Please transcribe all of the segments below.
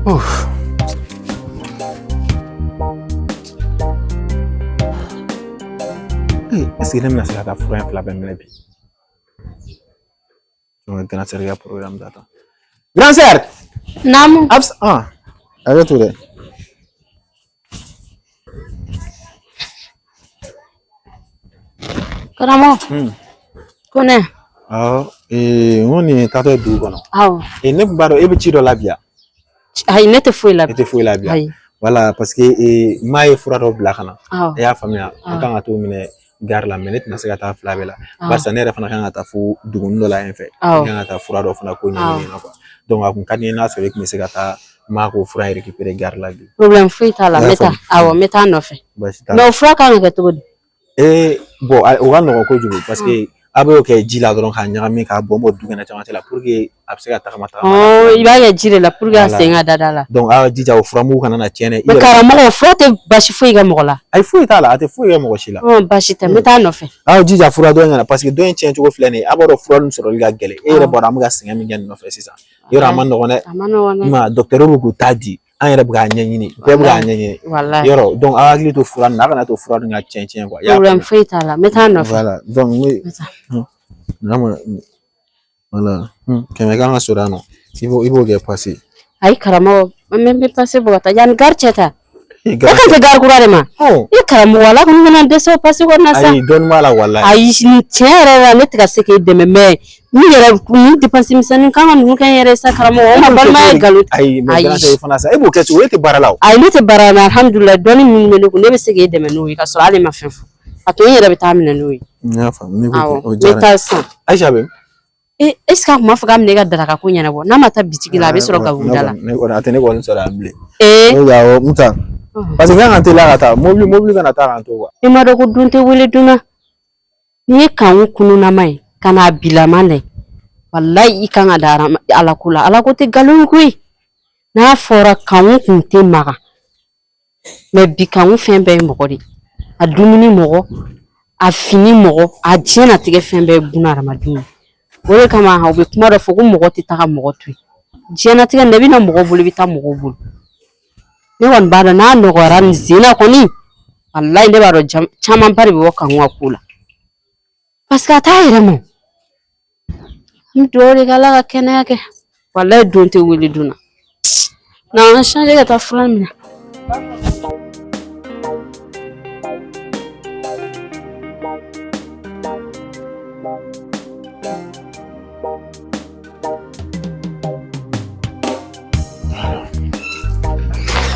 Uf. Est-ce que ne bɛna se ka taa fura in fila bɛɛ minɛ bi? Donc, grand sœur ka programme data. Grand sœur! Naamu. Abs ah, hakɛ to dɛ. Karamɔgɔ. Ko ne. Awɔ, n ko nin ye taatɔ ye dugu kɔnɔ. Awɔ. Ne tun b'a dɔn e bɛ ci dɔ la bi yan. Ayi, ne tɛ foyi la E tɛ foyi la bi yan. Ayi. Voilà, parce que maa ye fura dɔ bila ka na. Awɔ. E y'a faamuya, an kan ka t'o minɛ gare la, mais ne tɛna se ka taa fila bɛɛ la. Awɔ. Barisa ne yɛrɛ fana kan ka taa fo duguni dɔ la yen fɛ. Awɔ. Ne kan ka taa fura dɔ fana ko ɲɛɲini yen nɔ quoi. Donc a kun ka di n ye n'a sɔrɔ e tun bɛ se ka taa maa k'o fura in récupérer gare la bi. Problème foyi t'a la, I y'a n bɛ taa. faamu. Awɔ, n bɛ taa nɔfɛ. Baasi t'a la. Mais o fura kan ka kɛ cogo di? Bon, o ka nɔgɔn kojugu parce que a b'o kɛ ji la dɔrɔn k'a ɲagami k'a bɔn bɔn dukɛnɛ camancɛ la pour que a bɛ se ka tagama tagama. Ɔɔ, i b'a kɛ ji de la pour que a Voilà. sen ka da da la. Donc aw jija o furamugu kana na tiɲɛ dɛ. I Mais yɛrɛ karamɔgɔ, o fura tɛ basi foyi kɛ mɔgɔ la. Ayi, foyi t'a la, a tɛ foyi kɛ mɔgɔ si la. Ɔn, basi tɛ, n bɛ taa nɔfɛ. Aw jija fura dɔ in kana parce que dɔ in tiɲɛ cogo filɛ nin ye, a b'a dɔn fura ninnu sɔrɔli ka gɛlɛn. E yɛrɛ b'a dɔn an bɛ ka sɛgɛn min kɛ nin nɔfɛ sisan. Yɔrɔ a ma nɔgɔn dɛ. A ma nɔgɔn dɛ. I ma ye docteur bɛ k'u ta di, an yɛrɛ bɛ k'a ɲɛɲini, bɛɛ bɛ k'a ɲɛɲini. Walayi. Yɔrɔ donc aw hakili to fura ninnu na, a kana to fura ninnu ka tiɲɛ tiɲɛ quoi. I y'a Problème faamuya. foyi t'a la, n bɛ taa nɔfɛ. Voilà, donc n bɛ N bɛ taa. Nama voilà, 100 kan ka sɔrɔ yan nɔ. I b'o kɛ pase. Ayi karamɔgɔ, n bɛ pase bɔ ka taa yanni gare cɛ ta. E E kan tɛ gare kura de ma. Ɔ. I karamɔgɔ, ala kɔni kana dɛsɛ o pase kɔni na sa. Ayi, dɔɔni b'a la walayi. Ayi, nin tiɲɛ yɛrɛ la, ne tɛ ka se k'e dɛmɛ, mais n yɛrɛ nin dépense misɛnnin kan ka ninnu kɛ n yɛrɛ ye sa karamɔgɔ, o ma balimaya ye nkalon. Ayi, mais Ayi. grand sœur fana sa, e b'o kɛ cogo, e tɛ baara la o. Ayi, ne tɛ baara la, alhamdulilayi, dɔɔni minnu bɛ ne kun, ne bɛ se k'e dɛmɛ n'o ye ka sɔrɔ hali ma fɛn fɔ. A to n yɛrɛ bɛ taa minɛ n'o ye. N y'a faamu, ne ko Awɔ, o n bɛ diyara n ye. taa sisan. Aïcha bɛ min? E, est ce que a kun b'a fɔ k'a bɛna e ka daraka ko ɲɛnabɔ? N'a ma taa bitigi la, a bɛ sɔrɔ Gabuguda la. Ne kɔni, a tɛ ne kɔni sɔrɔ yan bilen. Ee. Ne ko awɔ, n ta. Parce que n kan ka teliya ka taa, mobili kana taa k'an to quoi. I ma dɔn ko dun tɛ wele dunna. N'i ye kanku kununama ye ka n'a bilama lajɛ, walayi i kan ka da Ala ko la. Ala ko tɛ nkalon ye koyi. N'a fɔra kanku kun tɛ maga, mais bi kanku fɛn bɛɛ ye mɔgɔ de ye. A dumuni mɔgɔ, a fini mɔgɔ, a diɲɛnatigɛ fɛn bɛɛ ye buna hadamadenw ye. O de kama u bɛ kuma dɔ fɔ ko mɔgɔ tɛ taa ka mɔgɔ to yen. Diɲɛnatigɛ nin na, i bɛ na mɔgɔw bolo, i bɛ taa mɔgɔw bolo. Ne kɔni b'a dɔn n'a nɔgɔyara nin sen na kɔni, walayi ne b'a dɔn camanba de bɛ bɔ kanku ka ko la. Parce que a t'a yɛrɛ ma. N bɛ dugawu de kɛ Ala ka kɛnɛya kɛ. Walayi don tɛ wele dun na. Na an ka ka taa fura minɛ.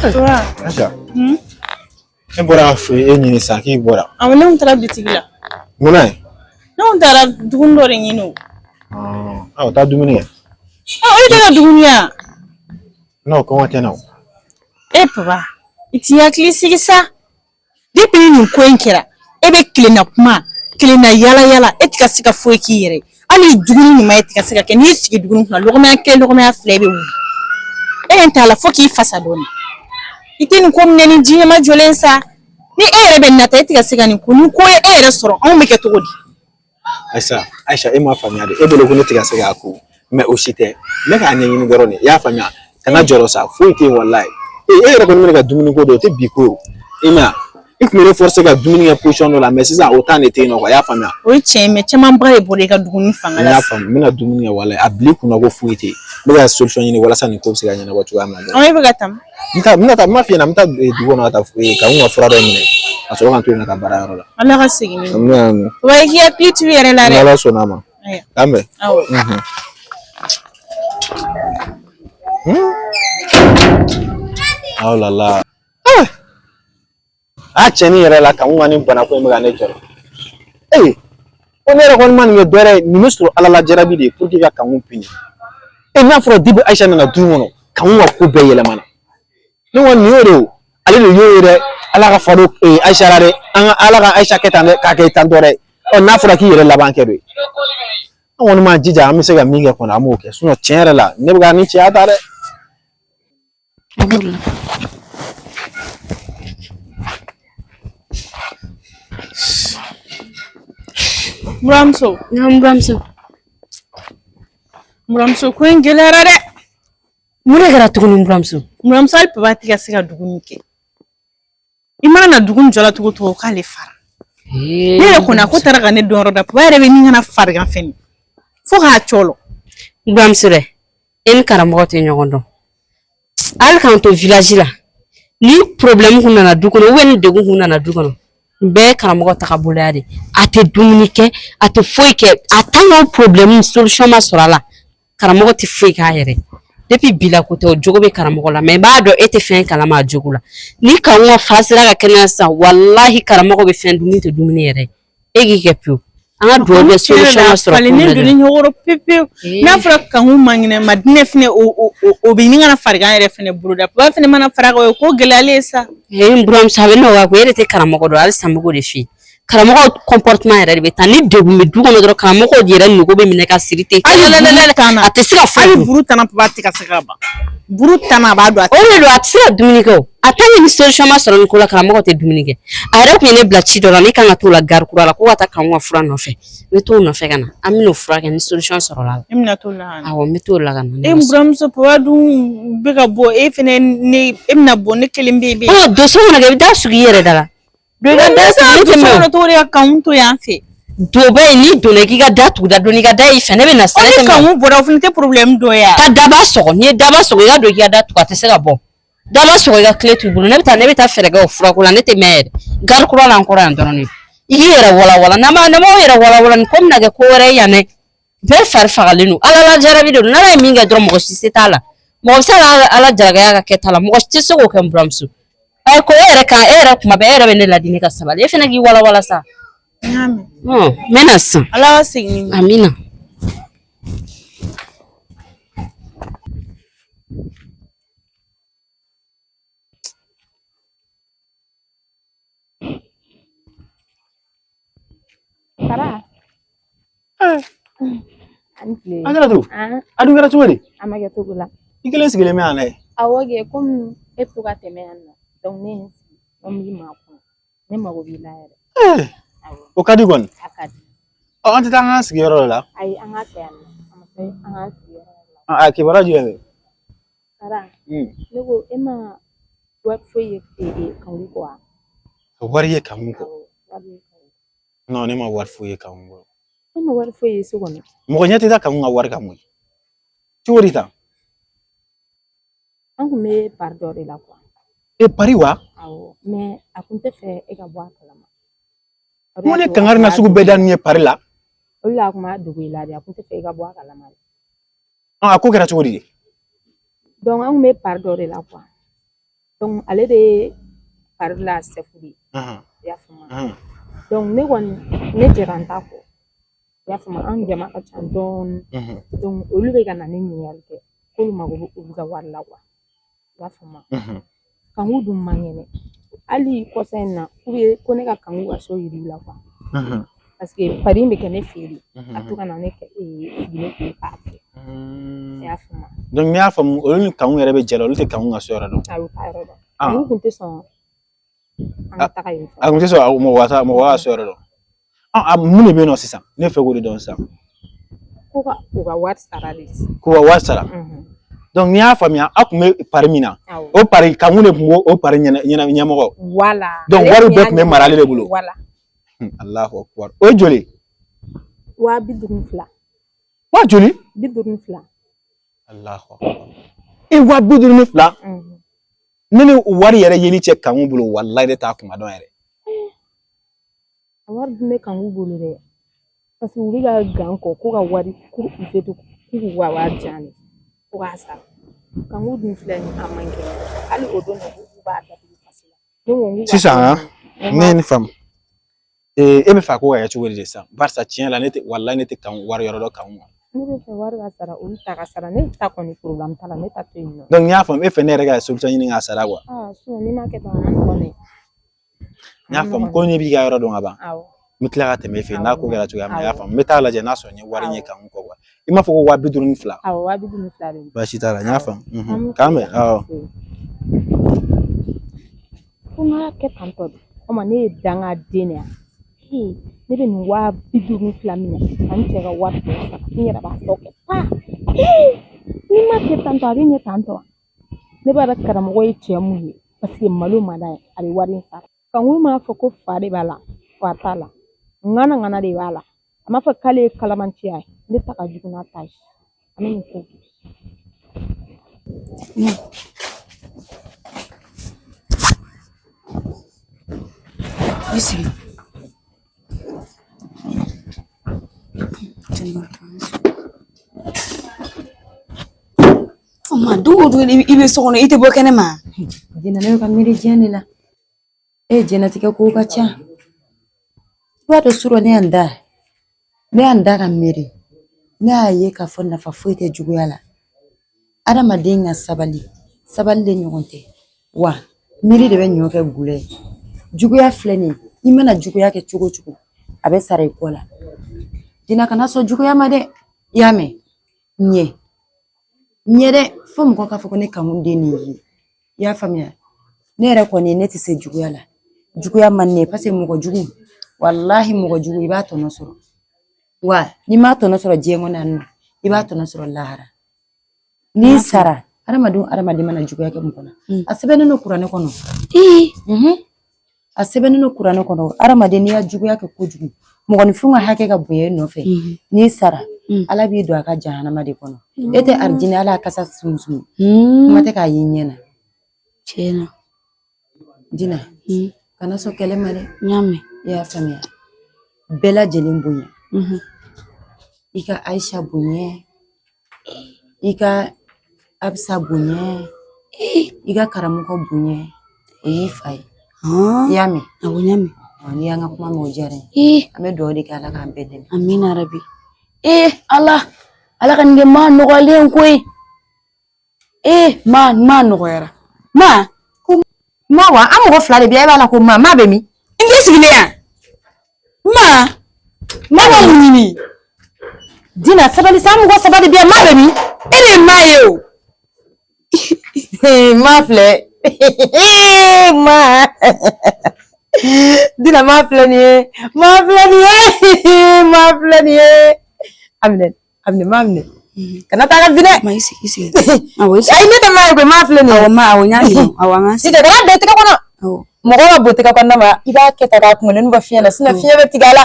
Aïcha. Ne bɔra ka e ɲini sisan k'i bɔra. Awɔ, ne kun taara bitigi la. Munna ye? Ne kun taara dumuni dɔ de ɲini o. Awɔ, taa dumuni kɛ. Ɔ, e tɛ ka dumuni yan? Non, kɔngɔ tɛ n na o. E papa, i t'i hakili sigi sa. Depuis nin ko in kɛra, e bɛ tilenna kuma, tilenna yala yala, e tɛ ka se ka foyi k'i yɛrɛ ye. Hali dumuni ɲuman e tɛ ka se ka kɛ. N'i sigi dumuni kunna, lɔgɔmaya kelen, lɔgɔmaya fila, e bɛ wuli. E ɲɛ t'a la fo k'i fasa dɔɔnin. I tɛ nin ko minɛ ni ji ɲɛma jɔlen sa. Ni e yɛrɛ bɛ nata, e tɛ ka se ka nin ko, ni ko ye e yɛrɛ sɔrɔ, anw bɛ kɛ cogo di? Aïcha, Aïcha, e m'a faamuya de. E bolo ko ne tɛ ka se k'a ko. Mais o si tɛ. Ne k'a ɲɛɲini dɔrɔn de. I y'a faamuya? Kana jɔrɔ sa, foyi tɛ yen walayi. E yɛrɛ kɔni bɛ ne ka dumuni ko dɔn, o tɛ bi ko ye o. I m'a ye? I tun bɛ ne forcer ka dumuni kɛ position dɔ la, mais sisan o temps de tɛ yen nɔ quoi. I y'a faamuya? O ye tiɲɛ ye, mais camanba de bɔra i ka dumuni fanga N la. y'a faamu, n bɛna dumuni kɛ walayi. A bila i kunna ko foyi tɛ yen. N bɛ ka solution ɲini walasa nin ko bɛ se ka ɲɛnabɔ cogoya min na. Ɔ, e bɛ ka taa min? N ta, n bɛna taa, n m'a f'i ɲɛna, n bɛ taa dugu kɔnɔ ka taa ka n ka fura dɔ minɛ ka sɔrɔ ka n to yen ka taa baarayɔrɔ la. Ala ka segin ni. N bɛna Wa i k'i hakili to i yɛrɛ la ni dɛ. Ala sɔnna a ma. Ayiwa. K'an bɛn. Awɔ. Oh là là. A cɛnin yɛrɛ la kanku ka nin banako in bɛ ka ne jɔrɔ. Ee, ko ne yɛrɛ kɔni ma nin kɛ dɔwɛrɛ ye, nin bɛ sɔrɔ Ala la jarabi de ye pour que ka kanku pini. E n'a fɔra depuis Aïcha nana du kɔnɔ, kanku ka ko bɛɛ yɛlɛmana. Ne kɔni nin y'o de ye o. Ale de y'o ye dɛ. Ala ka fa don Aïcha la dɛ. An ka Ala ka Aïcha kɛ tan dɛ, k'a kɛ tan tɔ dɛ. Ɔ n'a fɔra k'i yɛrɛ laban kɛ don ye. An kɔni m'an jija, an bɛ se ka min kɛ kɔni, an b'o kɛ. Sinon tiɲɛ yɛrɛ la, ne bɛ ka nin cɛya ta dɛ. Buramuso. Naamu buramuso. Buramuso, ko in gɛlɛyara dɛ. Mun de kɛra tuguni n buramuso? N buramuso, hali papa tɛ ka se ka dumuni kɛ. I mana na dumuni jɔ la cogo o cogo, k'ale fara. Ne yɛrɛ kɔni, a ko taara ka ne dɔn yɔrɔ da. Papa yɛrɛ bɛ min kana farigan fɛnɛ fo k'a cɔlɔ. N buramuso dɛ, e ni karamɔgɔ tɛ ɲɔgɔn dɔn. Hali k'an to village la, ni problème kun nana du kɔnɔ ou bien ni degun kun nana du kɔnɔ, nin bɛɛ ye karamɔgɔ tagaboloya de. A tɛ dumuni kɛ, a tɛ foyi kɛ. A tant que o problème solution ma sɔrɔ a la, karamɔgɔ tɛ foyi k'a yɛrɛ. Depuis bi la ko tɛ, o jogo bɛ karamɔgɔ la. Mais n b'a dɔn e tɛ fɛn kalama a jogo la. Ni Kanku ka fa sera ka kɛnɛya sisan, walahi karamɔgɔ bɛ fɛn dun min tɛ dumuni yɛrɛ ye. E k'i kɛ pewu, an ka dugawu kɛ solution ka sɔrɔ. Falennen don ni ɲɔgɔn pewu pewu. N'a fɔra Kanku man kɛnɛ, Madinɛ fɛnɛ, o bɛ ɲini ka na farigan yɛrɛ fɛnɛ boloda. Papa fɛnɛ mana fara kan, o ye ko gɛlɛyalen ye sa. Ee, n buramuso, a bɛ nɔgɔya koyi. E de tɛ karamɔgɔ dɔn. Halisa n bɛ k'o de f'i ye, karamɔgɔ comportement yɛrɛ de bɛ taa ni degun bɛ du kɔnɔ dɔrɔn, karamɔgɔ yɛrɛ nogo bɛ minɛ ka siri ten. Hali a tɛ se ka foyi hali buru tana, papa tɛ ka se ka ban buru tana, a b'a dɔn. O de don, a tɛ se ka dumuni kɛ. O a tant que ni solution ma sɔrɔ nin ko la, karamɔgɔ tɛ dumuni kɛ. A yɛrɛ tun ye ne bila ci dɔ la, ne kan ka t'o la gare kura la, ko ka taa Kanku ka fura nɔfɛ. N bɛ t'o nɔfɛ ka na, an bɛn'o fura kɛ ni solution sɔrɔla la. E bɛna t'o la ka na? Awɔ, n bɛ t'o la ka na. E buramuso, papa dun bɛ ka bɔ, e fɛnɛ, ne e bɛna bɔ, ne kelen bɛ yen. Ɔ, don so kɔnɔ kɛ, i bɛ taa sigi i yɛrɛ da la. Don i ka da tugu, ne tɛ mɛn o. Cogo di ka Kanku to yan fɛ? Don ba in, n'i donna k'i ka da tugu, da don i ka da i fɛ, ne bɛ na sisan, ne tɛ mɛn o. Kanku bɔra, o fɛnɛ tɛ problème dɔ ye wa? Ka daba sɔgɔ, n'i ye daba sɔgɔ, i ka don k'i ka da tugu, a tɛ se ka bɔ. Daba sɔgɔ, i ka clé t'u bolo. Ne bɛ taa, ne bɛ taa fɛɛrɛ kɛ o furako la. Ne tɛ mɛn yɛrɛ, gare kura la, an kɔrɔ yan dɔrɔn de. I k'i yɛrɛ walawala, n'an m'aw yɛrɛ walawala, nin ko bɛna kɛ ko wɛrɛ ye yan dɛ. Bɛɛ fari fagalen don. Ala la jarabi de don. N'Ala ye min kɛ dɔrɔn, mɔgɔ si se t'a la. Mɔgɔ bɛ se ka Ala jalaki ka kɛta la, mɔgɔ si tɛ se k'o kɛ. N buramuso, ɛ, ko e yɛrɛ kan, e yɛrɛ kuma bɛɛ e yɛrɛ bɛ ne ladi ne ka sabali. E fana k'i walawala sa. N bɛ na sisan. Ala ka segin. Amina. Fara. Ani tile. An kɛra to. A dun kɛra cogo di? A ma kɛ cogo la. I kelen sigilen bɛ yan dɛ. Awɔ kɛ, komi e bɛ to ka tɛmɛ yan nɔ. Donc ne ye n sigi, n ko n b'i makɔnɔ. Ne mago b'i la yɛrɛ. O ka di kɔni. A ka di. Ɔ, an tɛ taa an k'an sigi yɔrɔ dɔ la. Ayi, an k'a kɛ yan nɔ. A ma se an k'an sigi yɔrɔ dɔ la. A kibaruya jumɛn bɛ? Fara. Ne ko e ma wari foyi ye Kanku kɔ wa? Ka wari ye Kanku kɔ? Awɔ, wari ye Kanku kɔ. Non, ne ma wari foyi ye Kanku kɔ. E ma wari foyi ye so kɔnɔ? Mɔgɔ ɲɛ tɛ taa Kanku ka wari kan koyi. Cogo di tan? An kun bɛ pari dɔ de la quoi. E, pari wa? Awɔ, mais a kun tɛ fɛ e ka bɔ a kalama. N ko ne kangari na sugu bɛɛ da nin ye pari la. O de la a kun b'a dogo i la de, a kun tɛ fɛ e ka bɔ a kalama de. A ko kɛra cogo di de? Donc an kun bɛ pari dɔ de la quoi. Donc ale de ye pari la chef de ye. I y'a faamu? Donc ne kɔni, ne jɛra n ta kɔ. I y'a faamu? An jama ka ca dɔɔni. Donc olu bɛ ka na ne ɲininkali kɛ k'olu mago bɛ olu ka wari la quoi. I y'a faamu? Kanku dun man kɛnɛ. Hali kɔsa in na, k'u bɛ ko ne ka Kanku ka so yir'u la quoi. Parce que pari in bɛ kɛ ne fɛ yen de. A to ka na ne ne kun k'a kɛ. I y'a faamu? Donc n'i y'a faamu, olu ni Kanku yɛrɛ bɛ jɛ la, olu tɛ Kanku ka so yɔrɔ dɔn. Awɔ, t'a yɔrɔ dɔn. Kanku kun tɛ sɔn an ka taga yen fɛ. A kun tɛ sɔn mɔgɔ ka so yɔrɔ dɔn. A mun de bɛ yen nɔ sisan? Ne fɛ k'o de dɔn sisan. Ko ka u ka wari sara de. K'u ka wari sara. Donc n'i y'a faamuya, aw kun bɛ pari min na, o pari Kanku de kun b'o pari ɲɛmɔgɔ. Voilà. Donc wari bɛɛ kun bɛ mara ale de bolo. Voilà. Allahu akbar. O ye joli? 52,000. Waa joli? 52. Allahu akbar. E, 52,000? Ne ni wari yɛrɛ yeli cɛ Kanku bolo, walayi ne t'a kuma dɔn yɛrɛ. A wari dun bɛ Kanku bolo dɛ. Parce que u bɛ ka gan kɔ ko ka wari ko u tɛ to k'u k'u ka wari di yan de ko k'a sara. Kanku dun filɛ nin ye, a man kɛnɛ. Hali o don k'u b'a datugu kaso la. Ne ko n k'u ka Sisan ne ye nin faamu. E bɛ fɛ a ko ka kɛ cogo di de sisan? Barisa tiɲɛ la, ne tɛ, walayi ne tɛ Kanku wari yɔrɔ dɔn Kanku ma. Ne bɛ fɛ wari ka sara, olu ta ka sara, ne ta kɔni problème t'a la, ne ta to yen nɔ. Donc n'i y'a faamu, e fɛ ne yɛrɛ ka solution ɲini k'a sara quoi. Ah, sinon n'i m'a kɛ tan, a ma nɔgɔn dɛ. N y'a faamu ko ne b'i ka yɔrɔ dɔn ka ban. Awɔ. N bɛ tila ka tɛmɛ e fɛ yen n'a ko kɛra cogoya min na, i y'a faamu. N bɛ taa lajɛ n'a sɔrɔ n ye wari ɲɛ Kanku kɔ quoi. I m'a fɔ ko 52,000? Awɔ, 52,000 de don. Baasi t'a la, n y'a faamu. K'an bɛn, awɔ. Ko n k'a kɛ tan tɔ de. O ma ne ye dangaden de ye. Ne bɛ nin 52,000 minɛ ka n cɛ ka wari tɔ sara, n yɛrɛ b'a tɔ kɛ pa. N'i ma kɛ tantɔ a bɛ ɲɛ tantɔ wa? Ne b'a dɔn karamɔgɔ ye cɛ mun ye paseke malo man d'a ye a bɛ wari in sara. Kanku m'a fɔ ko fa de b'a la fa t'a la ŋana ŋana de b'a la a m'a fɔ k'ale ye kalabanciya ye ne ta ka jugu n'a ta ye an bɛ nin ko. I sigi. Ma don o don i bɛ so kɔnɔ i tɛ bɔ kɛnɛ ma. Jɛnɛ ne bɛ ka miiri diɲɛ de la. E diɲɛnatigɛ kow ka ca. I b'a dɔn surɔ ne y'an da. Ne y'an da ka miiri. Ne y'a ye k'a fɔ nafa foyi tɛ juguya la. Adamaden ka sabali. Sabali de ɲɔgɔn tɛ. Wa miiri de bɛ ɲɔ kɛ gulɔ ye. Juguya filɛ nin ye. I mana juguya kɛ cogo o cogo, a bɛ sara i kɔ la. Dina kana sɔn juguya ma dɛ. I y'a mɛn? Ɲɛ. Ɲɛ dɛ fo mɔgɔ k'a fɔ ko ne kanu den nin ye. I y'a faamuya? Ne yɛrɛ kɔni ne tɛ se juguya la. Juguya man di ne ye paseke mɔgɔ jugu, walahi mɔgɔ jugu i b'a tɔnɔ sɔrɔ. Wa n'i m'a tɔnɔ sɔrɔ diɲɛ kɔnɔ yan nɔ, i b'a tɔnɔ sɔrɔ lahara. N'i sara, adamaden adamaden mana juguya kɛ mɔgɔ la, a sɛbɛnnen don kuranɛ kɔnɔ. A sɛbɛnnen don kuranɛ kɔnɔ, adamaden n'i ya juguya kɛ kojugu, mɔgɔninfin ka hakɛ ka bonya i nɔfɛ, n'i sara, Ala b'i don a ka jahanama de kɔnɔ. E tɛ arijinɛ ala kasa sumusumu. Kuma tɛ k'a y'i ɲɛ na. Tiɲɛ na. Dina, kana sɔn kɛlɛ ma dɛ. N y'a mɛn. I y'a faamuya. Bɛɛ lajɛlen bonya. I ka Ayisa bonya. I ka Abisa bonya. I ka karamɔgɔ bonya. O y'i fa ye. I y'a mɛn? Awɔ, n y'a mɛn. N'i y'an ka kuma mɛn o diyara n ye. An bɛ dugawu de kɛ Ala k'an bɛɛ dɛmɛ. Amina rabi. Ala, Ala ka nin kɛ maa nɔgɔyalen koyi. Ma ma nɔgɔyara. Ma. Ma wa an mɔgɔ fila de bɛ yan, e b'a la ko ma ma bɛ min? N tɛ sigilen yan. Ma. Ma ma mun ɲini? Dina sabali sa, an mɔgɔ saba de bɛ yan, ma bɛ min? E de ye ma ye o. Ma filɛ. Ma. Dina ma filɛ nin ye. Ma filɛ nin ye. Ma filɛ nin ye. A minɛ, a minɛ, ma minɛ. Kana taa ka binɛ. Ma i sigi, i sigi. Awɔ, i sigi. Ayi, ne tɛ ma ye koyi, ma filɛ nin ye. Awɔ, ma, awɔ, n y'a minɛ. Awɔ, an k'an sigi. Sisan kana bila i tɛgɛ kɔnɔ. Awɔ. Mɔgɔ ka bon tɛgɛ kɔnɔna ma, i b'a kɛ tan k'a kunkolo bɔ fiɲɛ na, sinon fiɲɛ bɛ tigɛ a la.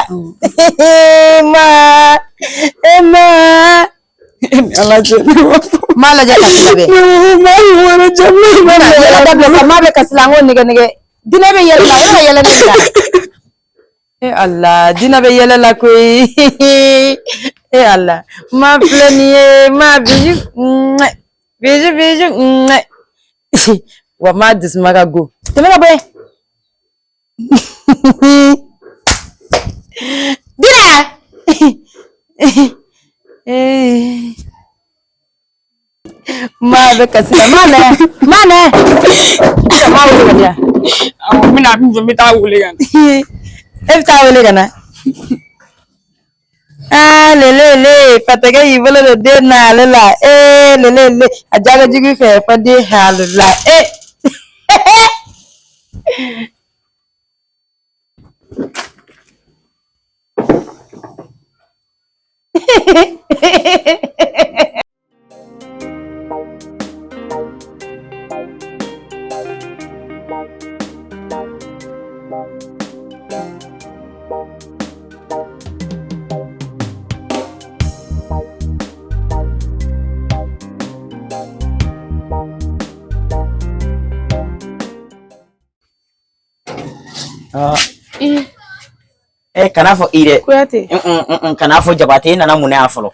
Ma, e ma. Ala cɛ, ne b'a fɔ. Ma lajɛ kasi la bɛ. Ma wɛrɛ jɛ, ma Yɛlɛ dabila sa, ma bɛ kasi la, an k'o nɛgɛ nɛgɛ. Dinɛ bɛ yɛlɛ la, e bɛ yɛlɛ ne la. E Ala, Dina bɛ yɛlɛ la koyi. E Ala, ma filɛ nin ye, ma bijou, bijou bijou. Wa ma dusuma ka go. Tɛmɛ ka bɔ yen. Dina! Ma bɛ kasi la, ma nɛ, ma nɛ. Dina, ma wele ka di yan. Awɔ, n bɛna n bɛ taa wele ka na. E bɛ taa wele ka na. Ah, lele le, fatɔkɛ y'i bolo don den na ale la. Eh, lele le, a jago jugu fɛ fɔ den halu la. Eh. Kana fɔ i dɛ. Kuyate. Kana fɔ Jabate, e nana mun na yan fɔlɔ?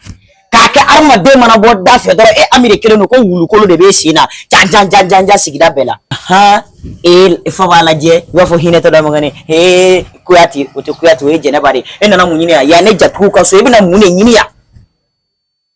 K'a kɛ hadamaden mana bɔ da fɛ dɔrɔn e Ami de kelen don ko wulukolo de b'e sen na jan jan jan jan jan sigida bɛɛ la. Han e fa b'a lajɛ i b'a fɔ hinɛ tɛ dɔ ma ne ee Kuyate o tɛ Kuyate o ye Jɛnɛba de ye. E nana mun ɲini yan? Yan ne jatigiw ka so e bɛna mun de ɲini yan?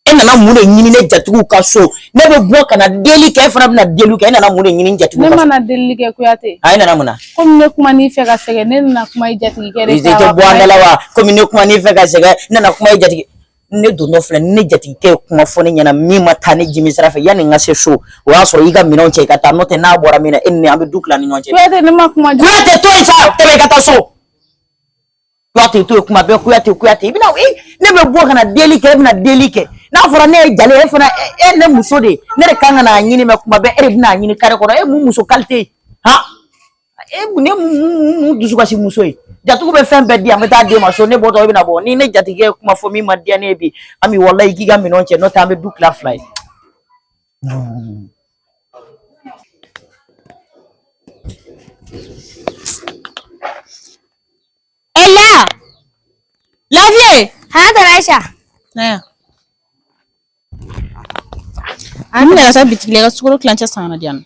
E nana mun de ɲini ne jatigiw ka so? Ne bɛ bɔ ka na deli kɛ, e fana bɛna deli kɛ, e nana mun de ɲini n jatigiw Ne ka so? ma na delili kɛ Kuyate. A e nana mun na? Komi ne kuma n'i fɛ ka sɛgɛn, ne nana kuma i jatigikɛ de I tɛ bɔ an da la wa? Komi ne kuma n'i fɛ ka sɛgɛn, ne nana kuma i jatigi. Ne dontɔ filɛ, ne jatigikɛ ye kuma fɔ ne ɲɛna min ma taa ne jimi sira fɛ, yanni n ka se so, o y'a sɔrɔ i ka minɛnw cɛ i ka taa, n'o tɛ n'a bɔra min na, e ni ne an bɛ du tila ni ɲɔgɔn cɛ. Kuyate, ne ma kuma. Kuyate to yen sa, tɛmɛ i ka taa so. Kuyate to yen kuma bɛɛ, Kuyate Kuyate, i bɛna ne bɛ bɔ ka na deli kɛ, e bɛna deli kɛ. N'a fɔra ne ye jali ye, e fana e ne muso de ye, ne de kan ka n'a ɲini, mais kuma bɛɛ e de bɛna ɲini kare kɔnɔ. E mun muso qualité ye? Han, e mun ne mun dusukasi muso ye? Jatigiw bɛ fɛn bɛɛ di yan, n bɛ taa d'e ma so, ne bɔtɔ e bɛna bɔ ni ne jatigikɛ ye kuma fɔ min ma diya ne ye bi. Ami, walayi k'i ka minɛnw cɛ, n'o tɛ an bɛ du tila fila ye. Ella! Lafiya! Ha, Tante Aisha. Na yan. An bɛna ka taa bitigi la, i ka sukaro tilancɛ san ka na di yan nɔ.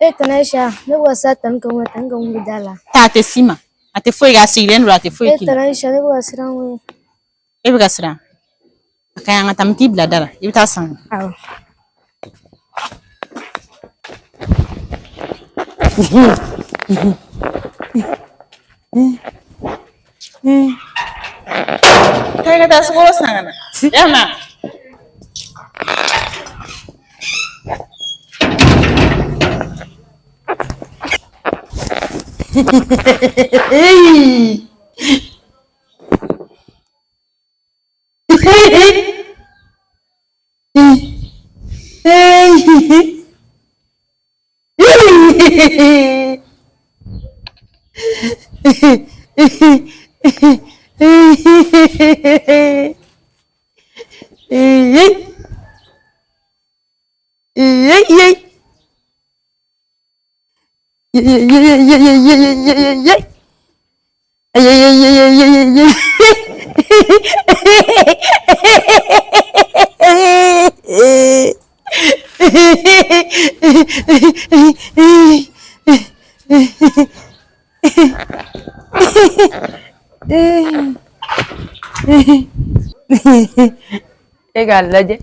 Eh, Tante Aisha, ne bɛ ka siran Tani Kanku ɲɛ, Tani Kanku bɛ da la. Ta, a tɛ s'i ma. A tɛ foyi kɛ, a sigilen don, a tɛ foyi Eh, k'i la. Tante Aisha, ne bɛ ka siran koyi. E bɛ ka siran. A ka ɲi, an ka taa, n bɛ t'i bila da la, i bɛ taa san. Awɔ. Taa i ka taa sukaro san ka na. Ya ma. E k'a lajɛ,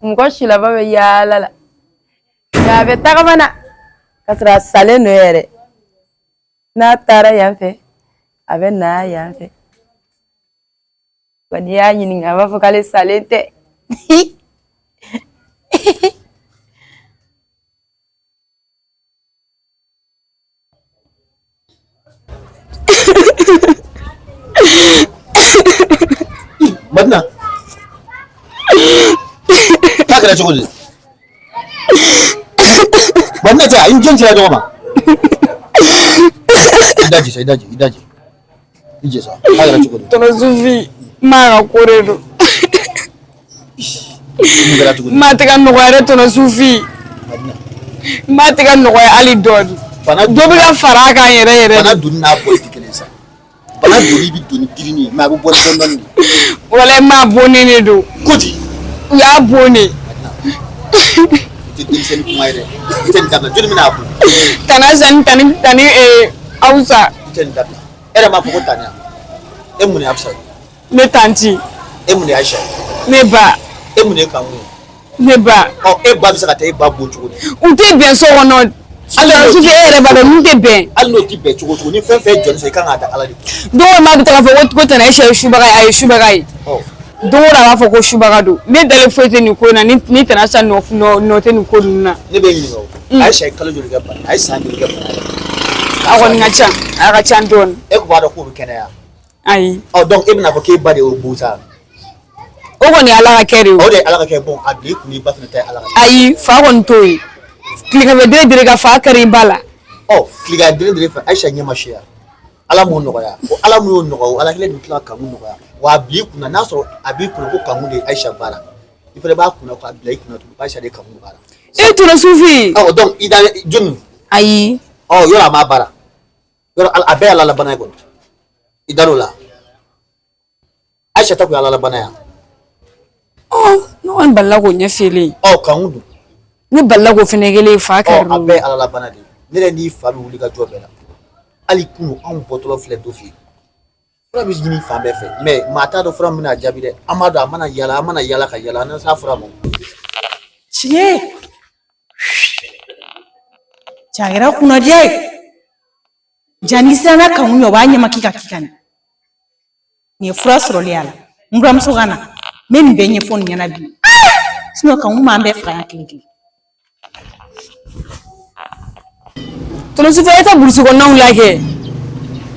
mɔgɔ silama bɛ yaala la, nka a bɛ tagama na ka sɔrɔ a salen don yɛrɛ. N'a taara yan fɛ, a bɛ na yan fɛ. Wa n'i y'a ɲininka, a b'a fɔ k'ale salen tɛ. Madina, k'a kɛra cogo di? Madina tɛ, i ni jɔn sera ɲɔgɔn ma? I daji sa, i daji, i daji. I jɛ sa, k'a kɛra cogo di? Tonton Sufi, n b'a ka ko de don. Mun kɛra tuguni? N m'a tɛ ka nɔgɔya dɛ, Tonton Sufi. Madina. N m'a tɛ ka nɔgɔya hali dɔɔni. Bana Dɔ bɛ ka fara a kan yɛrɛ yɛrɛ. Bana donni n'a bɔli tɛ kelen sa. Bana donni bɛ don ni girinni ye, mais a bɛ bɔ ni dɔɔni dɔɔni de. Walayi, n m'a bonnen de don. Ko di? U y'a bon de. I tɛ denmisɛnnin kuma ye dɛ. I tɛ nin dabila. Jɔnni bɛna a bon? Tana Sani, tani tani Awusa. I tɛ nin dabila. E yɛrɛ m'a fɔ ko Tania. E mun de ye Abusa ye? Ne tanti. E mun de ye Ayisa ye? Ne ba. E mun de ye Kanku ye? Ne ba. Ɔ, e ba bɛ se ka taa e ba bon cogo di? U tɛ bɛn so kɔnɔ. Hali n'o Sufi, e yɛrɛ b'a dɔn n'u tɛ bɛn. Hali n'o tɛ bɛn cogo o cogo, ni fɛn fɛn jɔni sɔrɔ, i kan k'a da Ala de kun. Don o don, maa bɛ taga fɔ ko Tana Ayisa ye subaga ye, a ye subaga ye. Don o don a b'a fɔ ko subaga don. Ne dalen foyi tɛ nin ko in na, ni Tana Ayisa nɔ nɔ tɛ nin ko ninnu na. Ne bɛ ɲininka o. Ayisa ye kalo joli kɛ bana? A ye san joli kɛ bana la? A kɔni ka ca, a ka ca dɔɔni. E kun b'a dɔn k'o bɛ kɛnɛya? Ayi. Ɔ, donc e bɛna fɔ k'e ba de y'o bon sa? O kɔni ye Ala ka kɛ de ye. O de ye Ala ka kɛ, bon, a bila i kun, i ba fana ta ye Ala ka kɛ. Ayi, fa kɔni t'o ye. Tileganfɛ dere dere ka fa kari ba la. Ɔ, tilegan dere dere fɛ, Ayisa ɲɛ ma siya. Ala m'o nɔgɔya. O Ala mun y'o nɔgɔya, o Ala kelen de bɛ tila ka Kanku nɔgɔya. Wa a bila i kunna, n'a sɔrɔ a b'i kunna ko Kanku de ye Ayisa baara. I fana b'a kunna k'a bila i kunna tugun ko Ayisa de ye Kanku baara. E tonton Sufi. Ɔ, donc i da jɔnni? Ayi. Ɔ, yɔrɔ a m'a baara. Yɔrɔ a bɛɛ ye Ala la bana ye kɔni. I dar'o la. Ayisa ta kun ye Ala la bana ye. Ɔ, ne kɔni balila k'o ɲɛf'i ye. Ɔ, Kanku dun? Ne balila k'o fɛnɛ kelen fa kari. Ɔ, a bɛɛ ye Ala la bana de ye. Ne yɛrɛ n'i fa bɛ wuli ka jɔ bɛɛ la. Hali kunun anw bɔtɔla filɛ dɔ fɛ yen. Fura bɛ ɲini fan bɛɛ fɛ, mais maa t'a dɔn fura min bɛna jaabi dɛ. An b'a dɔn a mana yala, an mana yala ka yala, an na s'a fura ma. Tiɲɛ. Ja kɛra kunnadiya ye. Ja n'i siranna Kanku ɲɛ, o b'a ɲɛma k'i ka k'i ka na. Nin ye fura sɔrɔli y'a la. N buramuso ka na. N bɛ nin bɛɛ ɲɛfɔ nin ɲɛna bi. Sinon Kanku m'an bɛɛ faga yan kelen kelen. Tonton Sufi, e tɛ burusi kɔnɔnaw lajɛ.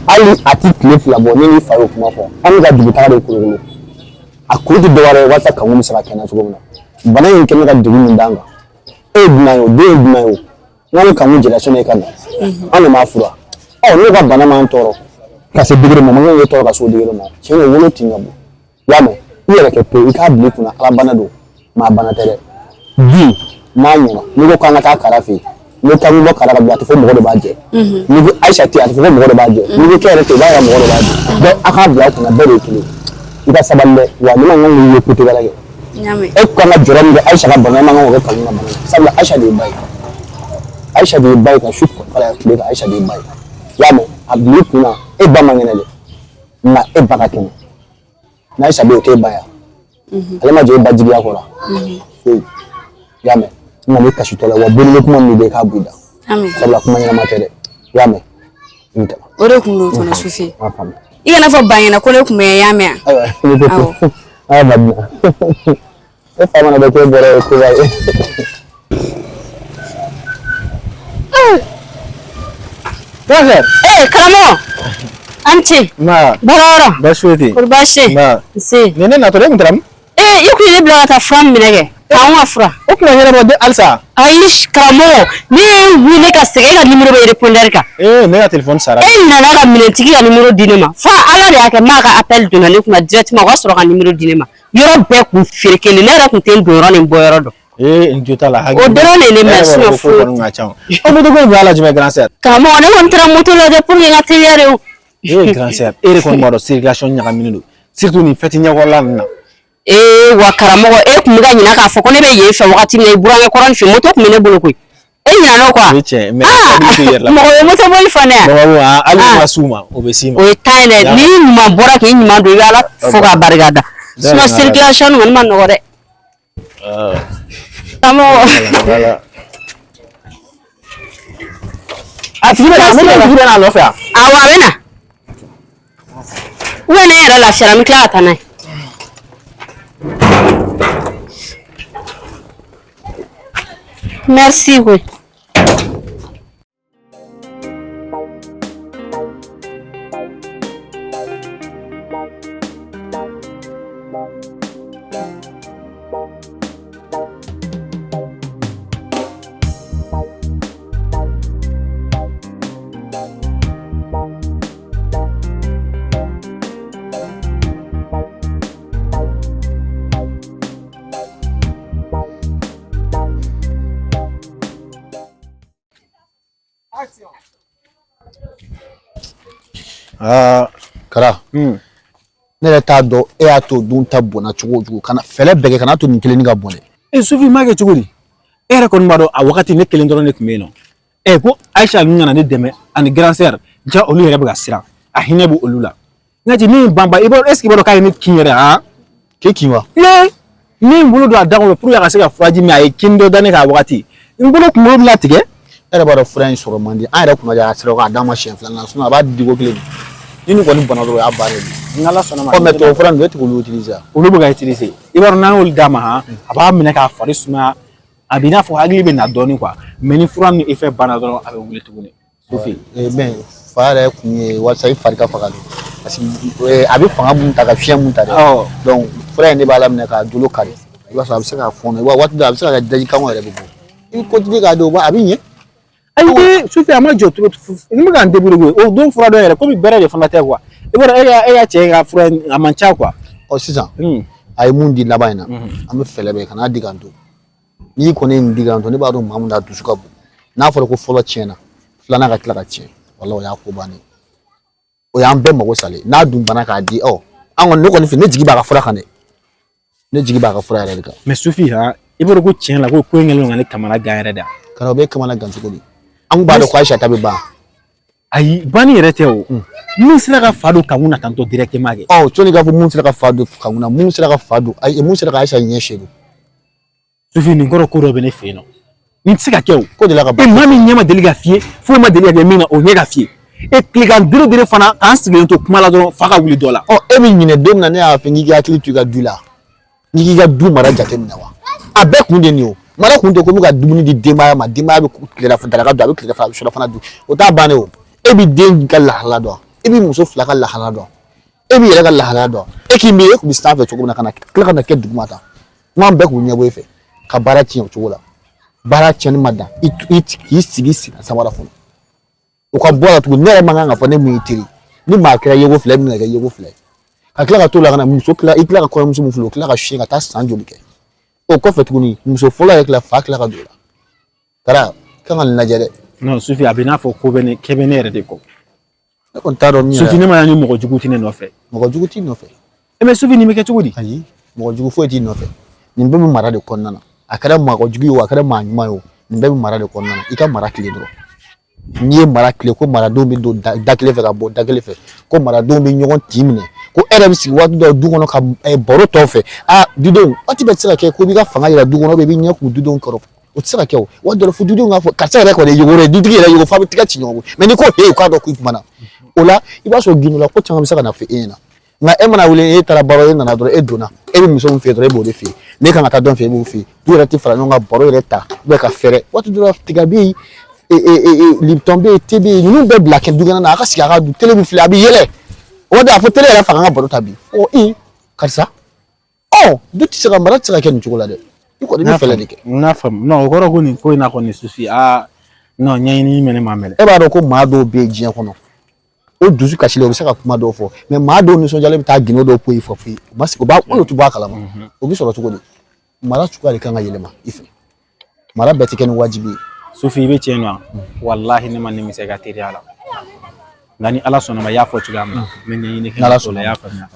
Hali a ti tile 2 bɔ, ne n'i fa y'o kuma fɔ. An bɛ ka dugutaga de kolokolo. A kun tɛ dɔwɛrɛ ye walasa Kanku bɛ se ka kɛnɛya cogo min na. Bana in kɛlen ka degun min d'an kan. E ye dunan ye o, den ye dunan ye o. N'an ni Kanku jɛra sɔnni e ka na. An de m'a fura. Ɔ n'o ka bana m'an tɔɔrɔ ka se degré ma, o man kan k'e tɔɔrɔ ka se o degré ma. Tiɲɛ don wolo tin ka bon. I y'a mɛn, i yɛrɛ kɛ pewu, i k'a bila i kunna ala bana don, maa bana tɛ dɛ. Bi n'a ɲɛna, n'i ko k'an ka taa Kara fɛ yen, n'i ko k'an bɛ bɔ Kara ka bila, a tɛ fɔ mɔgɔ de b'a jɛ. N'i ko Ayisa tɛ yen, a tɛ fɔ ko mɔgɔ de b'a jɛ. N'i ko k'e yɛrɛ tɛ yen, i b'a yira mɔgɔ de b'a jɛ. Donc a k'a bila aw kunna bɛɛ de ye kelen ye. I ka sabali dɛ, wa ne man kan k'i ye ko tɛ kɛ. E kan ka jɔrɔ min kɛ Ayisa ka bana, e man kan k'o kɛ Kanku ka bana la. Sabula Ayisa de ye ba ye. Ayisa de ye ba ye ka su fara tile kan, Ayisa de ye ba ye. I y'a mɛn, a bila i kunna, e ba man kɛnɛ dɛ, nka e ba ka kɛnɛ. N'Ayisa bɛ yen, o t'e ba ye wa? Ale ma jɔ e ba jigiya kɔrɔ foyi. I y'a mɛn, n nana i kasitɔ la wa bolo kuma min bɛ yen k'a bɔ i da. Sabula kuma ɲɛnama tɛ dɛ. I y'a mɛn, i bɛ taa. O de kun don tɔnɔ Sufi. I kana fɔ ba ɲɛna ko ne kun bɛ yan, i y'a mɛn wa? Ayiwa, ne ko Awɔ. Awa Madina. E fa mana dɔn k'e bɔra ye koba ye. Grand-sœur. Eh, karamɔgɔ. An ce. Ma. Baara yɔrɔ. Baasi foyi tɛ yen. Kɔri baasi tɛ yen? Ma. Nse. Nin ne natɔ e kun taara min? Eh, i kun ye ne bila ka taa fura min minɛ kɛ. K'anw ka fura. O tun ma ɲɛnabɔ de halisa. Ayi, karamɔgɔ, ne ye wele ka sɛgɛn e ka numéro bɛ répondeur kan. Ee, ne ka téléphone sara. E nana ka minɛntigi ka numéro di ne ma. Fo Ala de y'a kɛ maa ka appel donna ne kunna directement o ka sɔrɔ ka numéro di ne ma. Yɔrɔ bɛɛ kun ferekelen ne yɛrɛ kun tɛ n don yɔrɔ ni n bɔ yɔrɔ dɔn. Ee, n jo t'a la. O dɔrɔn de ye ne minɛ sinon ko foyi. kɔni ka ca. O moto ko in kun y'a la jumɛn grand sœur? Karamɔgɔ, ne kɔni taara moto lajɛ pour que n ka teliya de o. Ee grand sœur, e yɛrɛ kɔni b'a dɔn circulation ɲagaminen don. Surtout nin fête ɲɛkɔrɔla ninnu na. Ee wa karamɔgɔ, e kun bɛ ka ɲinɛ k'a fɔ ko ne bɛ yen fɛ wagati min na i burankɛ kɔrɔ nin fɛ moto kun bɛ ne bolo koyi. E ɲinɛna o kɔ wa? O ye tiɲɛ ye mais hakili to i yɛrɛ la. Mɔgɔ bɛ moto boli fɔ ne yan. Mɔgɔ hali n'u ma s'u ma, o bɛ s'i ma. O ye tan ye dɛ, n'i ɲuman bɔra k'i ɲuman don i bɛ Ala fo k'a barika da. Sinon circulation nin kɔni ma nɔgɔ dɛ. Karamɔgɔ. A tigi bɛ na, a tigi bɛ n'a nɔfɛ wa? Awɔ, a bɛ na. Ou bien ne yɛrɛ lafiyara n bɛ tila ka taa n'a ye. Merci koyi. Aa Kara, ne yɛrɛ t'a dɔn e y'a to dun ta bɔnna cogo o cogo, kana fɛɛrɛ bɛɛ kɛ kana to nin kelennin ka bɔn dɛ. E Sufi, m'a kɛ cogo di? E yɛrɛ kɔni b'a dɔn a wagati ne kelen dɔrɔn de tun bɛ yen nɔ. Ɛ ko Ayisa ninnu nana ne dɛmɛ ani grand sœur, ja olu yɛrɛ bɛ ka siran, a hinɛ bɛ olu la. N ka cɛ min banba, i b'a est ce que i b'a dɔn k'a ye ne kin yɛrɛ han? K'e kin wa? Ee, min bolo don a da kɔnɔ pour que a ka se ka furaji min, a ye kin dɔ da ne kan a wagati. N bolo kunkolo bɛna tigɛ. E yɛrɛ b'a dɔn fura in sɔrɔ man di, an yɛrɛ kunna a sera k'a d'a ma siɲɛ filanan, sinon a b'a di ko kelen. Ni nin kɔni banna dɔrɔn o y'a bannen ye. N'Ala sɔnna ma. Ɔ mais tubabu fura ninnu e tɛ k'olu utiliser wa? Olu bɛ ka utiliser. I b'a dɔn n'an y'olu d'a ma han, a b'a minɛ k'a fari sumaya. A b'i n'a fɔ hakili bɛ na dɔɔnin quoi, mais ni fura ni effet banna dɔrɔn a bɛ wuli tuguni. Sufi. Mais fa yɛrɛ kun ye walasa i fari ka faga de, parce que a bɛ fanga mun ta ka fiɲɛ mun ta dɛ, donc fura in de b'a laminɛ k'a jolo kari, i b'a sɔrɔ a bɛ se k'a fɔɔnɔ, wa waati dɔ a bɛ se ka kɛ daji kan yɛrɛ bɛ bɔ, i bɛ continuer k'a don a bɛ ɲɛ. Ayi Sufi, a ma jɔ trop, n bɛ ka n débrouiller o don fura dɔ yɛrɛ komi bɛrɛ de fana tɛ quoi, i b'a dɔn e ka cɛ ka fura in a man ca quoi. Ɔ sisan a ye mun di laban in na, an bɛ fɛɛrɛ bɛɛ kan'a di k'an to. N'i kɔni ye nin di k'an to, ne b'a dɔn maa min na a dusu ka bon, n'a fɔra ko fɔlɔ tiɲɛna, filanan ka tila ka tiɲɛ, wala o y'a ko bannen, o y'an bɛɛ mago salen. N'a dun banna k'a di, ɔ an kɔni, ne kɔni fɛ, ne jigi b'a ka fura kan dɛ, ne jigi b'a ka fura yɛrɛ de kan. Mais Sufi han, i b'a dɔn ko tiɲɛ la ko in kɛlen don ka ne kamana gan yɛrɛ de. Kara, o bɛ kamana gan cogo di? An kun b'a dɔn ko Ayisa ta bɛ ban. Ayi, banni yɛrɛ tɛ o. Min sera ka fa don Kanku na tantɔ directement kɛ. Ɔ sɔnni k'a fɔ mun sera ka fa don Kanku na, mun sera ka fa don, ayi, mun sera ka Ayisa ɲɛ seegin. Sufi, nin kɔrɔ ko dɔ bɛ ne fɛ yen nɔ. Nin tɛ se ka kɛ o. Ko de la ka ban. E maa min ɲɛ ma deli ka fiyɛ, foyi ma deli ka kɛ min na, o ɲɛ ka fiyɛ. E tilegan dere dere fana k'an sigilen to kuma la dɔrɔn fa ka wuli dɔ la. Ɔ e bɛ ɲinɛ don min na ne y'a fɔ k'i k'i hakili to i ka du la, n'i k'i ka du mara jateminɛ wa? A bɛɛ kun de nin o. Mara kun tɛ ko n bɛ ka dumuni di denbaya ma, denbaya bɛ tilela daraka dun, a bɛ tilela fana, a bɛ surafana dun, o t'a bannen o. E bɛ den ka lahala dɔn, e bɛ muso fila ka lahala dɔn. E b'i yɛrɛ ka lahalaya dɔn. E k'i miiri e tun bɛ sanfɛ cogo min na ka na tila ka na kɛ duguma tan. N k'an bɛɛ k'u ɲɛbɔ e fɛ ka baara tiɲɛ o cogo la. Baara tiɲɛni ma dan i k'i sigi sen samara kɔnɔ. O ka bɔ a la tuguni, ne yɛrɛ man kan ka fɔ ne mun y'i teri. Ni maa kɛra yeko fila ye, e bɛna kɛ yeko fila ye. Ka tila ka t'o la ka na muso tila, i tila ka kɔɲɔmuso min filɛ, o tila ka siyɛn ka taa san joli kɛ. O kɔfɛ tuguni, muso fɔlɔ yɛrɛ tila fa tila ka don o la. Kara, kan ka nin lajɛ dɛ. Non Sufi, a bɛ n'a fɔ ko bɛ ne kɛ bɛ ne yɛrɛ de kɔ. Ne kɔni t'a dɔn min yɛrɛ. Sufi, ne ma ni mɔgɔ jugu tɛ ne nɔfɛ. Mɔgɔ jugu t'i nɔfɛ. E mais Sufi, nin bɛ kɛ cogo di? Ayi, mɔgɔ jugu foyi t'i nɔfɛ. Nin bɛɛ bɛ mara de kɔnɔna na. A kɛra mɔgɔ jugu ye o, a kɛra maa ɲuman ye o, nin bɛɛ bɛ mara de kɔnɔna na. I ka mara tilen dɔrɔn. N'i ye mara tilen, ko maradenw bɛ don da kelen fɛ ka bɔ da kelen fɛ, ko maradenw bɛ ɲɔgɔn tin minɛ, ko e yɛrɛ bɛ sigi waati dɔ du kɔnɔ ka baro tɔw fɛ. Aa, dudenw, waati bɛɛ tɛ se ka kɛ ko b'i ka fanga yira du kɔnɔ, i b'i ɲɛ kun dudenw kɔrɔ. O tɛ se ka kɛ o. Waati dɔ la fo dudenw k'a fɔ karisa yɛrɛ kɔni ye yogo ye, dutigi yɛrɛ yogo, f'a bɛ tigɛ ci ɲɔgɔn kun. Mais n'i ko he, u k'a dɔn k'i kumana. O la i b'a sɔrɔ gindo la ko caman bɛ se ka na fɔ e ɲɛna. Nka e mana wuli, e taara baro, e nana dɔrɔn, e donna, e bɛ muso min fɛ yen dɔrɔn, e b'o de fɛ yen. Ne kan ka taa dɔn fɛ, e b'o fɛ yen. Du yɛrɛ tɛ fara ɲɔgɔn kan, baro yɛrɛ ta, ka fɛɛrɛ. Waati dɔ la tiga bɛ yen, Lipton bɛ yen, te bɛ yen, ninnu bɛɛ bila kɛ dukɛnɛ na, a ka sigi a ka du tele bɛ filɛ, a bɛ yɛlɛ. O de a fɔ tele yɛrɛ faga an ka baro ta bi. Ɔ ee, karisa, ɔ du tɛ se ka mara tɛ se ka kɛ nin cogo la dɛ. I kɔni bɛ fɛɛrɛ de kɛ. N y'a faamu. Non, o kɔrɔ ko nin ko in na kɔni Sufi, aa non, ɲɛɲini bɛ ne ma mɛnɛ. E b'a dɔn ko maa dɔw bɛ yen diɲɛ kɔnɔ, o dusu kasilen, o bɛ se ka kuma dɔw fɔ, mais maa dɔw nisɔndiyalen bɛ taa gindo dɔw poyi fɔ f'i ye, o ma sigi, o b'a olu tɛ bɔ a kalama. O bɛ sɔrɔ cogo di? Mara cogoya de kan ka yɛlɛma i fɛ. Mara bɛɛ tɛ kɛ ni wajibi ye. Sufi, i bɛ tiɲɛ na, walahi ne ma nimisa i ka teriya la. Nka ni Ala sɔnna ma, i y'a fɔ cogoya min na, n bɛ ɲɛɲini kɛ. N'Ala sɔnna i y'a faamuya.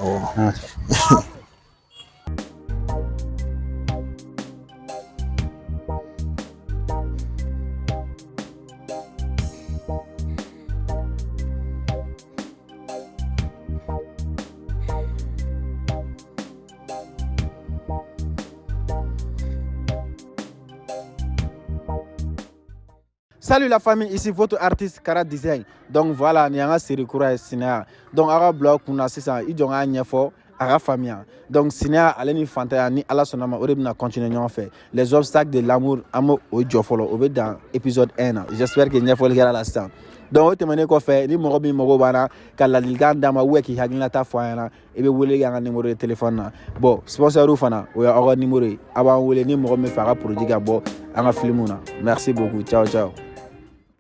Salut la famille, ici votre artiste Kara Design. Donc voilà, ni an ka série kura ye sinaya. Donc aw ka bila aw kunna sisan, i jɔ n k'a ɲɛfɔ a ka faamuya. Donc sinaya ale ni fantanya, ni Ala sɔnna ma, o de bɛna continuer ɲɔgɔn fɛ. Les obstacles de l'amour, an b'o o jɔ fɔlɔ, o bɛ dan épisode 1 na. J'espère que ɲɛfɔli kɛra la sisan. Donc o tɛmɛnen kɔfɛ, ni mɔgɔ min mago b'an na ka ladilikan d'an ma ou k'i hakilinata fɔ an ɲɛna, i bɛ wele kɛ an ka numéro de téléphone na. Bon, sponsor fana, o y'aw ka numéro ye. A b'an wele ni mɔgɔ min fɛ a ka produit ka bɔ an ka film na. Merci beaucoup. Ciao ciao.